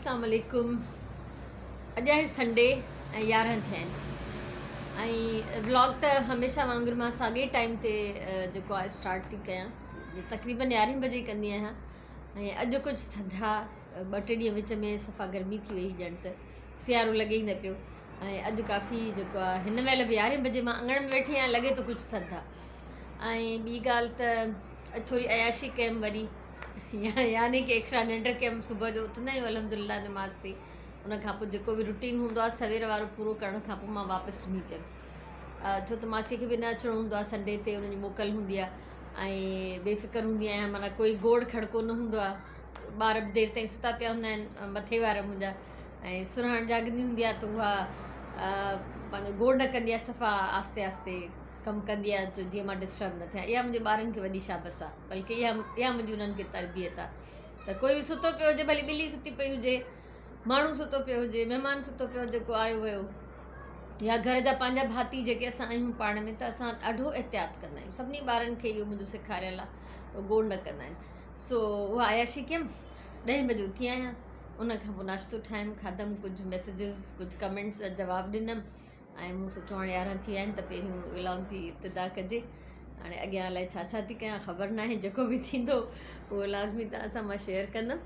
اسلام عليڪم اڄ آهي سنڊي ۽ 11 ٿيا آهن ۽ ولاگ ته هميشه وانگر مان ساڳي ٽائيم تي جيڪو آهي اسٽارٽ ٿي ڪيان تقريبن 11 بجي ڪندي آهيان ۽ اڄ ڪجهه ٿڌا ٻه ٽي ڏينهن وچ ۾ صفا گرمي ٿي وئي ڄڻ ته سيارو لڳي ئي نه پيو ۽ اڄ ڪافي جيڪو آهي هن مهل به 11 بجي مان اڱڻ ۾ ويٺي آهيان لڳي ٿو ڪجهه ٿڌ آهي ۽ ٻي ڳالهه ته اڄ ٿوري عياشي ڪيم وري يعني ڪي ايڪسٽرا ننڊ ڪيم صبح جو اٿندا آهيون الحمد لله نماز ٿي ان کان پوء جيڪو به روٽين هوندو آهي سوير وارو پورو ڪرڻ کان پوء مان واپس سمهي پيم ڇو ته ماسي کي به نه اچڻو هوندو آهي سنڊي تي ان جي موڪل هوندي آهي ۽ بي فڪر هوندي آهيان معنيٰ ڪوئي گوڙ کڙڪو نه هوندو آهي ٻار به دير تائين ستا پيا هوندا آهن مٿي وارا منهنجا ۽ سرهاڻ جاڳندي هوندي آهي ته اها پنهنجو گوڙ نه ڪندي آهي صفا آهستي آهستي ڪم ڪندي آهي جو جيئن مان ڊسٽرب نه ٿيان اها منهنجي ٻارن کي وڏي شابس آهي بلڪه اها اها منهنجي انهن کي تربيت آهي ته ڪوئي به ستو پيو هجي ڀلي ٻلي ستي پئي هجي ماڻهو ستو پيو هجي مهمان ستو پيو هجي جيڪو آيو ويو يا گهر جا پنهنجا ڀاتي جيڪي اسان آهيون پاڻ ۾ ته اسان ڏاڍو احتياط ڪندا آهيون سڀني ٻارن کي اهو منهنجو سيکاريل آهي ته گوڙ نه ڪندا آهن سو اها عياشي ڪيم 10 بجي اٿي آهيان ان کان پوء ناشتو ٺاهيم کاڌم ڪجهه ميسيجز ڪجهه ڪمينٽس جا جواب ڏنم ۽ مون سوچيو هاڻي 11 ٿي ويا آهن ته پهريون ولاگ جي ابتدا ڪجي. هاڻي اڳيان الائي ڇا ڇا ٿي ڪيان خبر ناهي جيڪو به ٿيندو اهو لازمي توهان سان مان شيئر ڪندم.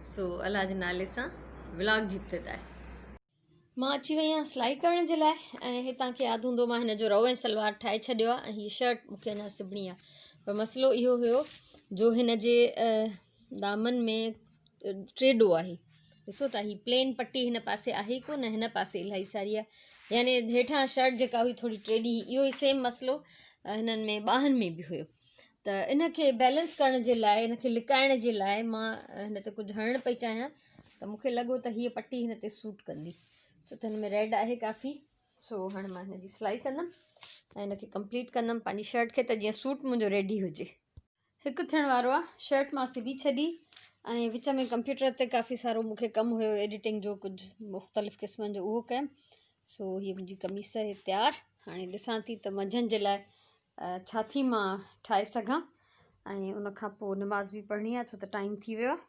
سو الله جي نالي سان ولاگ جي ابتدا آهي. مان اچي وئي آهيان سلائي ڪرڻ جي لاء ۽ هي توهان کي ياد هوندو مان هن جو رئو ۽ سلوار ٺاهي ڇڏيو آهي ۽ هي شرٽ مون کي اڃا سبڻي آهي پر مسئلو اهو هيو جو هن جي دامن ۾ ٽيڏو آهي ڏسو ٿا هي پلين پٽي هن پاسي آهي ئي ڪونه هن پاسي الاهي ساري آهي يعني هيٺان شرٽ جيڪا هئي ٿوري ٽيڏي هئي اهو ئي سيم مسئلو هنن ۾ ٻانهن ۾ به هيو ته ان کي بيلنس ڪرڻ جي لاء ان کي لڪائڻ جي لاء مان هن تي ڪجهه هڻڻ پئي چاهيان ته مون کي لڳو ته هيء پٽي هن تي سوٽ ڪندي ڇو ته هن ۾ ريڊ آهي ڪافي سو هاڻي مان هن جي سلائي ڪندم ۽ هن کي ڪمپليٽ ڪندم پنهنجي شرٽ کي ته جيئن سوٽ منهنجو ريڊي هجي. هڪ ٿيڻ وارو آ شرٽ مان سبي ڇڏي ۽ وچ ۾ ڪمپيوٽر تي ڪافي سارو مون کي ڪم هيو ايڊيٽنگ جو ڪجهه مختلف قسمن جو اهو ڪيم سو هي منهنجي قميص آهي تيار هاڻي ڏسان ٿي ته منجهند جي لاء ڇا ٿي مان ٺاهي سگهان ۽ ان کان پوء نماز به پڙهڻي آهي ڇو ته ٽائيم ٿي ويو آهي.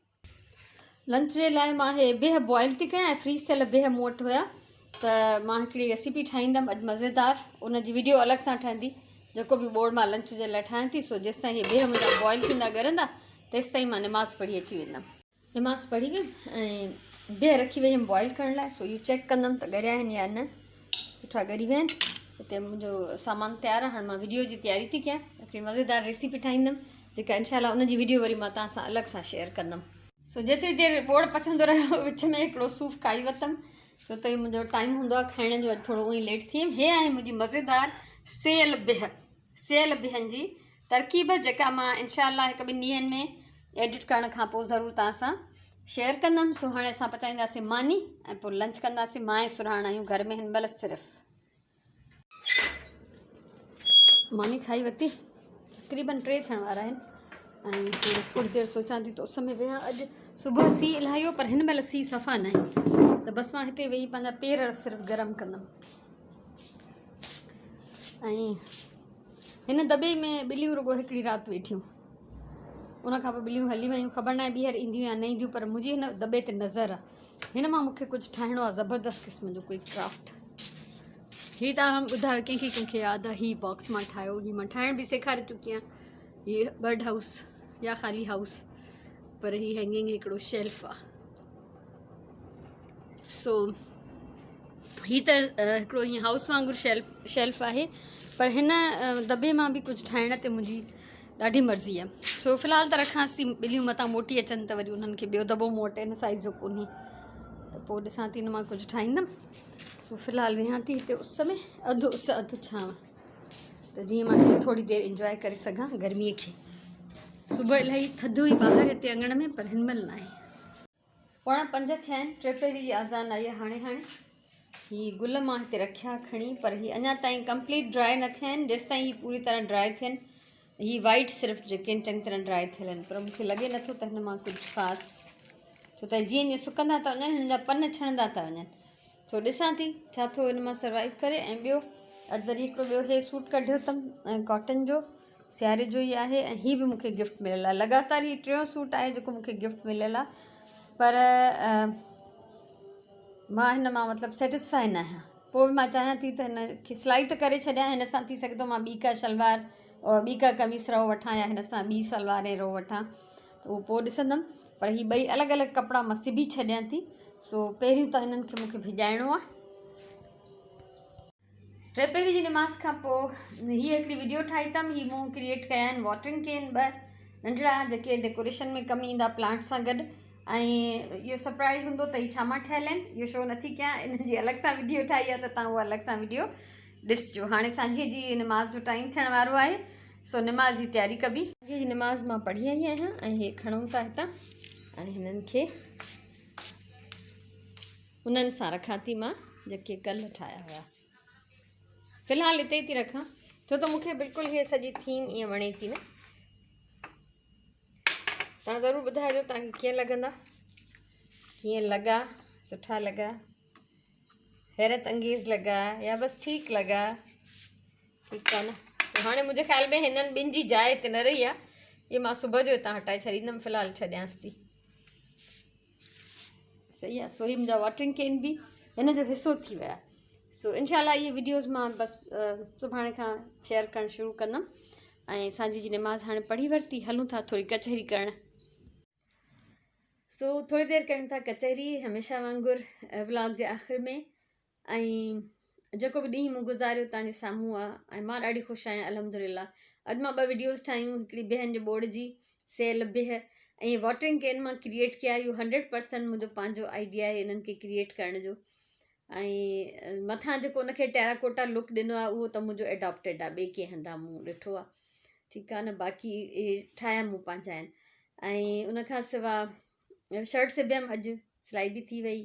لنچ جي لاء مان هي بيهه بوائل ٿي ڪيان ۽ فريز ٿيل بيهه مون وٽ هيا ته مان هڪڙي ريسيپي ٺاهيندم اڄ مزيدار ان جي ويڊيو الڳ سان ٺهندي جيڪو به ٻوڙ مان لنچ جي لاء ٺاهيان ٿي سو جيستائين هي بيهه منهنجا بوائل ٿيندا ڳرندا تيستائين مان نماز پڙهي اچي ويندم. نماز پڙهي ويم ۽ بيهه رکي وئي هيم بوائل ڪرڻ لاء سو اهو چيڪ ڪندم ته ڳريا آهن يا نه. سٺا ڳري ويا آهن. هتي منهنجو سامان تيار آهي هاڻي مان وڊيو جي تياري ٿي ڪيان هڪڙي مزيدار ريسيپي ٺاهيندم جيڪا انشاء الله ان جي وڊيو وري مان توهان سان الڳ سان شيئر ڪندم. سو جيتري دير ٻوڙ پچندو رهيو وچ ۾ هڪڙو صوف کائي ورتم ڇو ته منهنجو ٽائيم هوندو آهي کائڻ جو اڄ ٿورو اونئي ليٽ ٿي ويم. هي آهي منهنجي مزيدار سيل بهه سيل بهن جي ترڪيب جيڪا مان انشاء الله هڪ ٻن ڏينهن ۾ ايڊٽ ڪرڻ کان پوء ضرور توهان سان شيئر ڪندم. سو هاڻي اسان پچائينداسين ماني ۽ پوء لنچ ڪنداسين. مان ۽ سرهاڻ آهيون گهر ۾ هن مهل صرف. ماني کائي ورتي تقريبن 3 ٿيڻ وارا آهن ۽ ٿوري دير سوچان ٿي ته اس ۾ ويهان. اڄ صبح سي الاهي هو پر هن مهل سي صفا ناهي ته بس مان هتي ويهي پنهنجا پير صرف گرم ڪندم. ۽ هن دٻي ۾ ٻليون رڳو هڪڙي رات ويٺيون ان کان پوء ٻليون هلي ويون خبر ناهي ٻيهر اينديون يا نه اينديون پر منهنجي هن دٻي تي نظر آهي هن مان مونکي ڪجهه ٺاهڻو آهي زبردست قسم جو ڪوئي ڪرافٽ. هي توهان ٻڌايو ڪنهن کي ڪنهن کي ياد آهي هي باڪس مان ٺاهيو هي مان ٺاهڻ به سيکاري چڪي آهيان هي برڊ هائوس يا خالي هائوس پر هي هينگنگ هڪڙو شيلف آهي سو هي ته هڪڙو ائين هائوس وانگر شيلف شيلف آهي پر هن دٻي مان به ڪجهه ٺاهڻ تي منهنجي ڏاڍي مرضي آهي سو في الحال ته رکانس ٿي ٻليون متان موٽي اچن ته وري انهن کي ٻيو دٻو مون وٽ ان سائز جو ڪونهي ته پوء ڏسان ٿي ان مان ڪجهه ٺاهيندم سو في الحال ويهان ٿي هتي اس ۾ اڌ اس اڌ ڇانو ته جيئن مان هتي ٿوري دير انجواء ڪري سگهان گرميء کي. صبح الاهي ٿڌ هئي ٻاهر هتي اڱڻ ۾ پر هن مهل ناهي. 4:45 ٿيا آهن، ٽي پهري جي آذان آئي آهي هاڻي هاڻي. هي گل مان هتي رکيا کڻي پر هي اڃا تائين ڪمپليٽ ڊرائي نه ٿيا آهن، جيستائين هي پوري طرح ڊرائي ٿين. هي وائيٽ صرف جيڪي آهن چڱي طرح ڊرائي ٿيل آهن پر مونکي لڳي نٿو ته هن مان ڪجهه خاص ڇو ته جيئن جيئن سڪندا ٿا وڃن هن جا پن ڇڻندا ٿا وڃن. سو ڏسان ٿي ڇا ٿو ان مان سروائيو ڪري. ۽ ٻيو اڄ وري هڪڙو ٻيو هي سوٽ ڪڍيو اٿم ۽ ڪاٽن جو سياري جو ئي آهي ۽ هي به مونکي گفٽ مليل آهي. لڳاتار هي ٽيون سوٽ آهي جيڪو مونکي گفٽ مليل آهي پر مان هن مان مطلب سيٽسفائي نه آهيان پوء به مان چاهيان ٿي ته هن کي سلائي ته ڪري ڇڏيان هن سان ٿي سگهي ٿو مان ٻي ڪا شلوار ٻي ڪا قميص رئو وٺان يا هن سان ٻي شلوار ۽ رئو وٺان ته اهو پوء ڏسندم پر هي ٻئي الڳ الڳ ڪپڙا مان سبي ڇڏيان ٿي سو پهريون ته هنن کي مونکي ڀڄائڻو آهي. ٽي پهري جي نماز کان پوء هي هڪڙي وڊيو ٺاهي اٿم هي مون ڪريئيٽ ڪيا آهن واٽرنگ ڪين ٻه ننڍڙا جيڪي ڊيڪوريشن ۾ ڪم ايندا پلانٽ سان گڏ ۽ اهو سرپرائز هوندو ته هي ڇا مان ٺهيل آهن اهو شو نٿي ڪيان ان جي الڳ سان وڊيو ٺاهي آهي ته تان اها الڳ سان وڊيو ڏسجو هاڻي سانجهي جي نماز جو ٽائيم ٿيڻ وارو آهي سو نماز جي تياري ڪبي. سانجهي جي نماز مان پڙهي آئي آهيان ۽ هي کڻون ٿا هتان ۽ هنن کي انهن سان رکان ٿي مان جيڪي ڪلهه ٺاهيا هيا. في الحال اتي ئي ٿي رکان ڇو ته مونکي بلڪل هي سڄي ٿيم ائين وڻي ٿي نه. تان ضرور ٻڌائجو تان کي ڪيئن لڳندا، ڪيئن لڳا، سٺا لڳا، حيرت انگيز لڳا يا بس ٺيڪ لڳا. ٺيڪ آ نه. هاڻي منهنجي خيال ۾ هنن ٻن جي جاء هتي نه رهي آ. اهي مان صبح جو هتان هٽائي ڇڏيندم في الحال ڇڏيانس ٿي. صحيح آ. سو هي منهنجا واٽرنگ ڪين به هن جو حصو ٿي ويا. سو انشاء الله اهي وڊيوز مان بس سڀاڻي کان شيئر ڪرڻ شروع ڪندم. ۽ سانجهي جي نماز هاڻي پڙهي ورتي، هلون ٿا ٿوري ڪچهري ڪرڻ. سو ٿوري دير ڪيون ٿا ڪچهري هميشه وانگر ولاگ جي آخر ۾. ۽ جيڪو به ڏينهن مون گذاريو تان جي سامهون آ ۽ مان ڏاڍي خوش آهيان الحمدلله. اڄ مان ٻه وڊيوز ٺاهيون، هڪڙي بيهن جي ٻوڙ جي سيل بيهه ۽ واٽرنگ ڪين مان ڪريئيٽ ڪيا. اهو 100% منهنجو پنهنجو آئيڊيا آهي انهن کي ڪريئيٽ ڪرڻ جو. ۽ مٿان جيڪو ان کي ٽيراڪوٽا لڪ ڏنو آهي اهو ته منهنجو اڊاپٽيڊ آهي، ٻئي ڪنهن هنڌان مون ڏٺو آهي. ٺيڪ آهي نه، باقي اهي ٺاهيا مون پنهنجا آهن. ۽ ان کان سوا شرٽ سبيم اڄ، سلائي به ٿي وئي،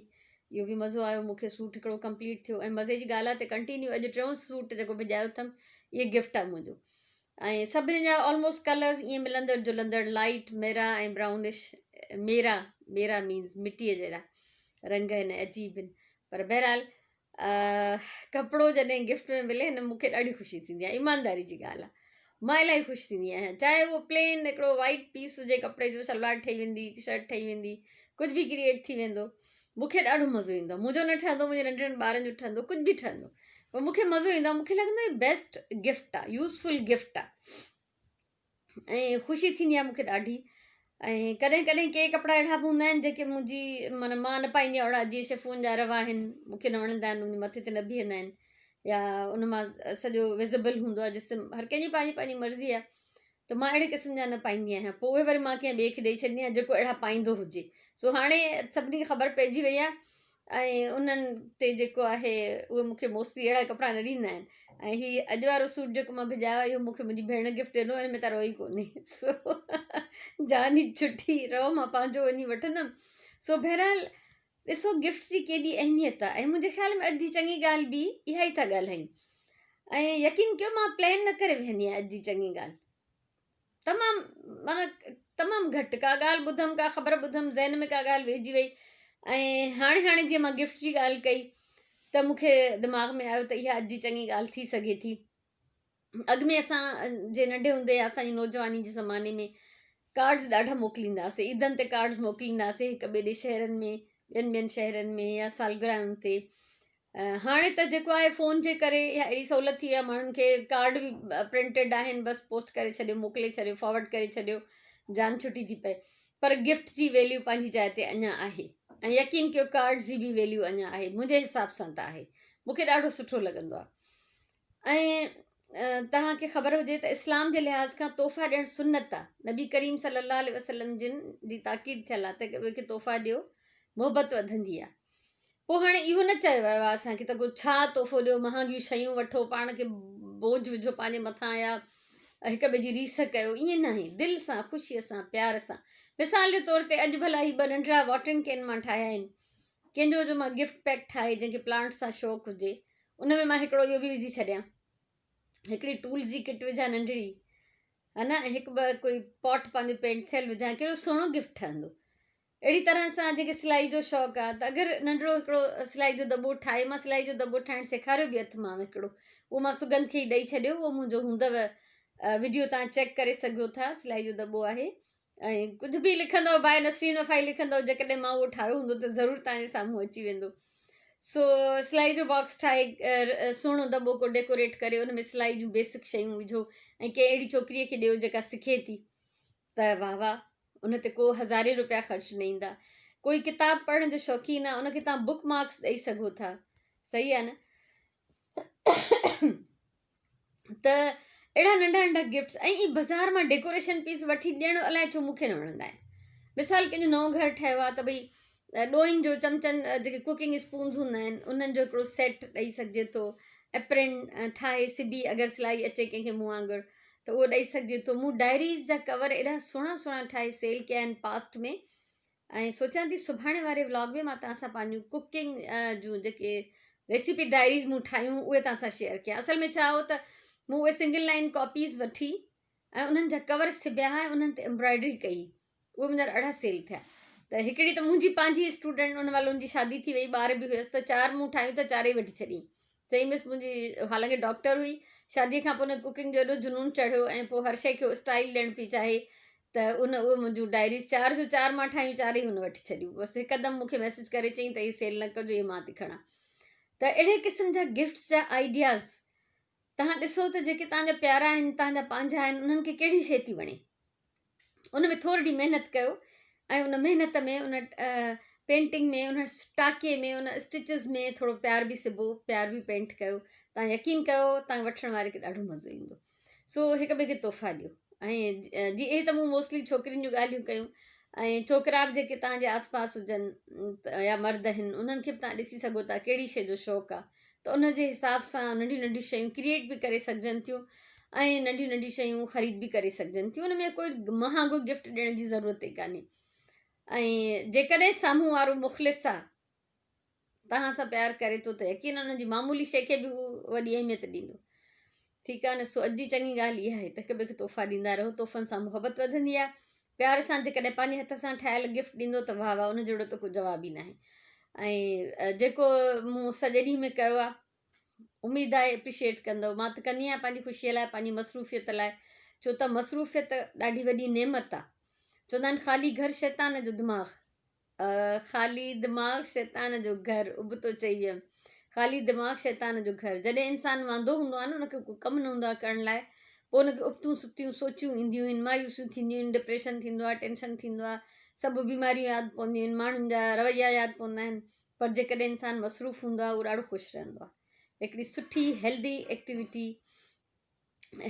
اهو به مزو آيو مون کي. سوٽ هڪڙو ڪمپليٽ ٿيو ۽ مزي جي ڳالهه آهي ته ڪنٽينيو اڄ ٽيون سوٽ جيڪو ڀڄايو اٿم اهي گفٽ آهي منهنجو. ۽ سڀني جا آلموسٽ ڪلرز ائين ملندڙ جلندڙ، لائيٽ ميرا ۽ برائونش ميرا، ميرا مينز مٽيء جهڙا رنگ آهن، عجيب آهن. پر بهرحال ڪپڙو جڏهن گفٽ ۾ ملي نه مون کي ڏاڍي خوشي ٿيندي آهي. ايمانداري جي ڳالهه آهي، مان الاهي خوش ٿيندي آهيان. چاهي اهو پلين هڪڙو وائيٽ پيس هجي ڪپڙي جو، شلوار ٺهي ويندي، شرٽ ٺهي ويندي، ڪجهه به ڪريئيٽ ٿي ويندو، مون کي ڏاڍو مزو ايندو آهي. منهنجو نه ٺهندو، منهنجي ننڍڙن ٻارن جو ٺهندو، ڪجهه به ٺهندو، پر مون کي مزو ايندو آهي. مون کي لڳندو آهي بيسٽ گفٽ آهي، يوزفل گفٽ آهي ۽ خوشي ٿيندي آهي مون کي ڏاڍي. ۽ ڪڏهن ڪڏهن ڪي ڪپڙا اهڙا به هوندا آهن جيڪي منهنجي معنيٰ مان نه پائيندي آهيان. اهڙا جيئن شفون جا روا آهن، مون کي نه وڻندا آهن، منهنجي مٿي تي نه بيهندا آهن يا ان مان سڄو وزبل هوندو آهي جسم. هر ڪنهن جي پنهنجي پنهنجي مرضي آهي ته مان اهڙي قسم جا نه پائيندي آهيان. پوء اهي وري مان ڪنهن ٻئي کي ڏئي ڇڏيندي آهيان جيڪو اهڙا پائيندو هجي. سو هاڻي سڀني کي خبر پئجي وئي آهي ۽ انهن تي جيڪو آهي اهي مون کي موسٽلي اهڙا ڪپڙا نه ڏيندا آهن. ۽ هي اڄ وارو سوٽ جيڪو مان ڀڄايو آهي اهو مون کي منهنجي ڀيڻ گفٽ ڏنو، ان ۾ ته روئي ڪونهي. سو جان ئي ڇٽي، رئو مان پنهنجو وڃي وٺندم. سو بهرحال ڏسو گفٽ جي ڪيڏي اهميت آهي. ۽ منهنجي خيال ۾ اڄ جي چڱي ڳالهه به اها ئي ٿا ڳالهايون. ۽ يقين ڪيو مان پلان نه ڪري ويهندي آهيان اڄ جي چڱي ڳالهه. تمام معنيٰ تمام گهٽ ڪا ڳالهه ٻڌم، ڪا خبر ٻڌم، ذهن ۾ ڪا ڳالهه ويهجي وئي. ۽ هاڻي هاڻي جيئن مان گفٽ جي ڳالهه ڪئي ته مون کي دماغ ۾ آيو ته اها اڄ جي چڱي ڳالهه ٿي سگهي ٿي. اڳ ۾ اسان جي ننڍي هوندي يا اسان جي نوجواني جي زماني ۾ ڪارڊز ڏاڍا موڪليندا هئاسين، عيدن تي ڪارڊز موڪليندا هئاسين هڪ ٻئي ڏي شهرن ۾ ٻين ٻين شهرن ۾ يا سالگرهن تي. هاڻي ته جيڪو آهي فون جي ڪري اها اهڙي سهولت ٿي وئي آهي ماڻهن کي، ڪارڊ به پرنٽيڊ آهن، بس پوسٽ ڪري ڇڏيو، موڪلي ڇڏيو، فارورڊ ڪري ڇڏيو، جان ڇٽي ٿي پئي. پر گفٽ جي ويليو پنهنجي جاء تي اڃا آهي ۽ يقين ڪيو ڪارڊز جي به ويليو اڃا آهي، منهنجي حساب سان ته آهي. مون کي ڏاڍو سٺو لڳندو آهي. ۽ توهان کي خبر هجي ته اسلام جي لحاظ کان تحفا ڏيڻ سنت آهي. نبي ڪريم صلي الله عليه وسلم جن جي تاڪيد ٿيل آهي ته هڪ ٻئي کي تحفا ڏيو، محبت وڌندي آهي. پوء هاڻي اهو نه چيو ويو آهي اسان کي ته ڪو ڇا تحفو ڏيو، مهانگيون شيون وٺو، پاڻ کي بوجهه وجهو پنهنجي مٿان يا هڪ ٻئي جي ريس ڪيو، ائين ناهي. دل سان، خوشيء سان، پيار سان. مثال جي طور تي اڄ ڀلا هي ٻه ننڍڙا واٽرنگ ڪين مان ٺاهيا آهن. ڪنهن جو جو مان گفٽ پيڪ ٺاهي جنهن کي پلانٽ سان شوق هجي، ان ۾ مان هڪڙو اهو به وجهي ڇڏيان. هڪڙي ٽولز جي ڪٽ وجهان ننڍڙي، ها نه، ۽ هڪ ٻه ڪوئي پاٽ پنهنجو پينٽ ٿيل وجهان، ڪهڙو سهڻو گفٽ ٺهندو. اهڙي طرح سان جنهن کي سلائي جو شوق آهي ته اگر ننڍڙو هڪڙو سلائي جو دٻو ٺاهي، مان سلائي جو دٻو ٺاهڻ سيکاريو به اٿمانو هڪڙو، اهو مان سگنڌ کي ئي ڏئي ڇڏيو، اهو منهنجو هوندو وڊيو تان چيڪ ڪري سگهو ٿا، سلائي جو دٻو آهي ۽ ڪجهه به لکندو باء نسرين وفائي لکندو، جيڪڏهن مان اهو ٺاهيو هوندو ته ضرور تان جي سامهون اچي ويندو. سو سلائي جو باڪس ٺاهي سهڻو دٻو ڪو ڊيڪوريٽ ڪري ان ۾ سلائي جون بيسڪ شيون وجهو ۽ ڪنهن اهڙي ڇوڪريء کي ڏيو جيڪا سکي ٿي ته واهه واهه ان تي ڪو هزارين روپيا خرچ نه ايندا. ڪوئي ڪتاب پڙهڻ جو شوقين آهي ان کي توهان بڪ مارڪس ڏئي سگهو ٿا. صحيح آهي نه؟ ته اهڙا ننڍا ننڍا گفٽس ۽ ائين بازار مان ڊيڪوريشن پيس وٺي ڏيڻ الائي ڇو مون کي نه وڻندا آهن مثال ڪنهن جو نئون گهر ٺهيو آهي ته ڀئي ڏوئين جو چمچن جيڪي ڪوڪنگ اسپونز هوندا آهن انهن جو هڪڙو سيٽ ڏئي سگهجي ٿو ايپرن ٺاهي سبي اگر سلائي اچي ڪنهن کي مون وانگر ته اهو ڏئي سگهجي ٿو مون ڊائريز جا ڪور ايڏا سهڻا سهڻا ٺاهي سيل ڪيا آهن پاسٽ ۾ ۽ سوچان ٿي سڀاڻي واري ولاگ ۾ مان توهان سان پنهنجون ڪوڪنگ جون جيڪي ريسيپي ڊائريز مون ٺاهيون اهي توهان سان شيئر ڪيان اصل ۾ ڇا هو ته مون اهي سنگل لائن ڪاپيز وٺي ۽ انهن جا ڪور سبيا ۽ انهن تي امبرائڊري ڪئي اهي منهنجا ڏاڍا سيل ٿيا ته هڪڙي ته منهنجي پنهنجي اسٽوڊنٽ ان مهل ان جي شادي ٿي وئي ٻار به هيس ته چار مون ٺاهيون ته چارئي وٺي ڇڏي چئي مس منهنجي حالانڪه ڊاڪٽر هئي شادي کان پوء ان ڪوڪنگ جو ايڏو جنون چڙهيو ۽ پوء هر شيء کي اسٽائل ڏيڻ پئي چاهي ته ان اهي منهنجون ڊائريز چار جو چار مان ٺاهيون چار ئي هن وٺي ڇڏيون بس هڪدم مون کي ميسج ڪري چئين ته هي سيل نه ڪجو هي مان ٿي کڻان ته اهڙي قسم جا گفٽس جا آئيڊياز تهان ڏسو ته جيڪي تهان جا پيارا آهن تهان جا پنهنجا آهن انهن کي ڪهڙي شيء ٿي وڻي ان ۾ ٿورڙي محنت ڪيو ۽ ان محنت ۾ ان پينٽنگ ۾ ان ٽاڪي ۾ ان اسٽچز ۾ ٿورو پيار به سبو پيار به پينٽ ڪيو تان يقين ڪيو تان وٺڻ واري کي ڏاڍو مزو ايندو سو هڪ ٻئي کي تحفا ڏيو ۽ جي اهي ته مون موسٽلي ڇوڪرين جون ڳالهيون ڪيون ۽ ڇوڪرا به جيڪي تان جي آس پاس هجن يا مرد آهن انهن کي به تان ڏسي سگهو ٿا ڪهڙي شي جو شوق آهي ته ان جي حساب سان ننڍيون ننڍيون شيون ڪريئيٽ به ڪري سگهجن ٿيون ۽ ننڍيون ننڍيون شيون خريد به ڪري سگهجن ٿيون ان ۾ ڪوئي مهانگو گفٽ ڏيڻ جي ضرورت ئي ڪانهي ۽ جيڪڏهن سامهون وارو مخلص آ توهان سان پيار ڪري ٿو ته يقينا ان جي معمولي شيء کي به هو وڏي اهميت ڏيندو ٺيڪ آ نه سو اڄ جي چڱي ڳالهه اها آهي ته هڪ ٻئي کي تحفا ڏيندا رهو تحفن سان محبت وڌندي آهي پيار سان جيڪڏهن پنهنجي هٿ سان ٺاهيل گفٽ ڏيندو ته واهه واهه ان جهڙو ته ڪو جواب ئي ناهي ۽ جيڪو مون سڄي ڏينهن ۾ ڪيو آهي اميد آهي اپريشيٽ ڪندو مان ته ڪندي آهيان پنهنجي خوشيء لاء پنهنجي مصروفيت لاء ڇو ته مصروفيت ڏاڍي وڏي نعمت آهي چوندا آهن خالي گهر شيطان جو دماغ خالي دماغ شيطان جو گهر، ابتو چئي ويم. خالي دماغ شيطان جو گهر. جڏهن انسان واندو هوندو آهي نه ان کي ڪو ڪم نه هوندو آهي ڪرڻ لاء پوء ان کي ابتيون سبتيون سوچيون اينديون آهن، مايوسيون ٿينديون آهن، ڊپريشن ٿيندو آهي، ٽينشن ٿيندو آهي، سڀ بيماريون ياد پونديون آهن، ماڻهن جا رويا ياد پوندا آهن پر جيڪڏهن انسان مصروف هوندو آهي اهو ڏاڍو خوش رهندو آهي. هڪڙي سٺي هيلدي ايڪٽيوٽي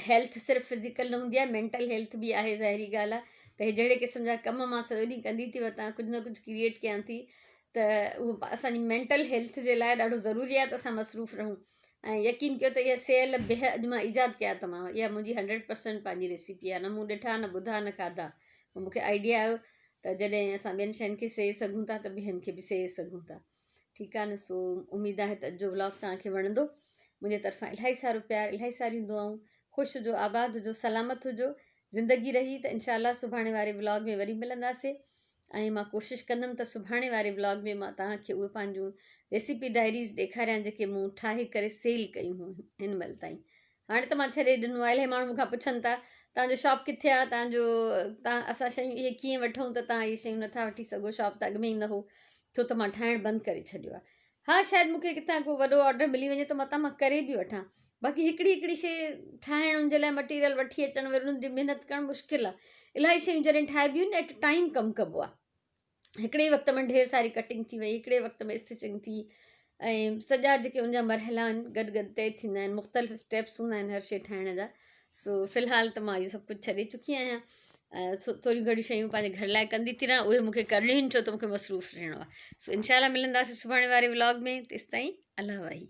هيلٿ صرف فزيڪل نه هوندي آهي مينٽل هيلٿ به آهي ظاهري ڳالهه آهي ته هي جهڙي قسم جا ڪم مان سڄو ڏينهن ڪندي ٿي وتان ڪجهه نه ڪجهه ڪريئيٽ ڪيان ٿي ته اهو اسانجي مينٽل هيلٿ جي لاء ڏاڍو ضروري آهي ته اسان مصروف رهون ۽ يقين ڪيو ته اها سيل بهه اڄ مان ايجاد ڪيا ته مان اها منهنجي 100% پنهنجي ريسيپي آهي نه مون ڏٺا نه ٻڌا نه کاڌا مونکي آئيڊيا آيو ته جڏهن اسان ٻين شين کي سيئي سگهون ٿا ته بهن کي به سيئي سگهون ٿا ٺيڪ آ نه سو اميد آهي ته اڄ جو ولاگ توهان کي وڻندو منهنجي طرفان الاهي سارو پيار الاهي ساريون دعائون خوش هجو آباد هجو سلامت هجو زندگي رهي ته انشاء الله سڀاڻي واري ولاگ ۾ وري ملنداسي ۽ مان ڪوشش ڪندم ته سڀاڻي واري ولاگ ۾ مان توهان کي اهي پنهنجون ريسيپي ڊائريز ڏيکاريان جيڪي مون ٺاهي ڪري سيل ڪيون هيون هن مهل تائين هاڻي ته مان ڇڏي ڏنو آهي الاهي ماڻهو مون کان پڇن ٿا توهان جو شاپ ڪٿي آهي توهان جو توهان اسان شيون اهي ڪيئن وٺون ته توهان اهي شيون نٿا وٺي سگهو شاپ ته اڳ ۾ ئي نه هو ڇو ته مان ٺاهڻ بند ڪري ڇڏيو آهي ها شايد مون کي ڪٿان ڪو وڏو آرڊر ملي وڃي ته متان مان ڪري به وٺان باقي هڪڙي هڪڙي شي ٺاهڻ ان جي لاء مٽيريل وٺي اچڻ وري ان جي محنت ڪرڻ مشڪل آهي الاهي شيون جڏهن ٺاهبيون آهن ايٽ ٽائيم ڪم ڪبو آهي هڪڙي ئي وقت ۾ ڍير ساري ڪٽنگ ٿي وئي هڪڙي وقت ۾ اسٽچنگ ٿي ۽ سڄا جيڪي ان جا مرحلا آهن گڏ گڏ طئي ٿيندا آهن مختلف اسٽيپس هوندا آهن هر شيء ٺاهڻ جا سو في الحال ته مان اهو سڀ ڪجهه ڇڏي چڪي آهيان ٿوريون گهڻيون شيون پنهنجي گهر لاء ڪندي ٿي رهان اهي مونکي ڪرڻيون آهن ڇو ته مونکي مصروف رهڻو آهي سو انشاء الله ملنداسين سڀاڻي واري ولاگ ۾ تيستائين الله واهي.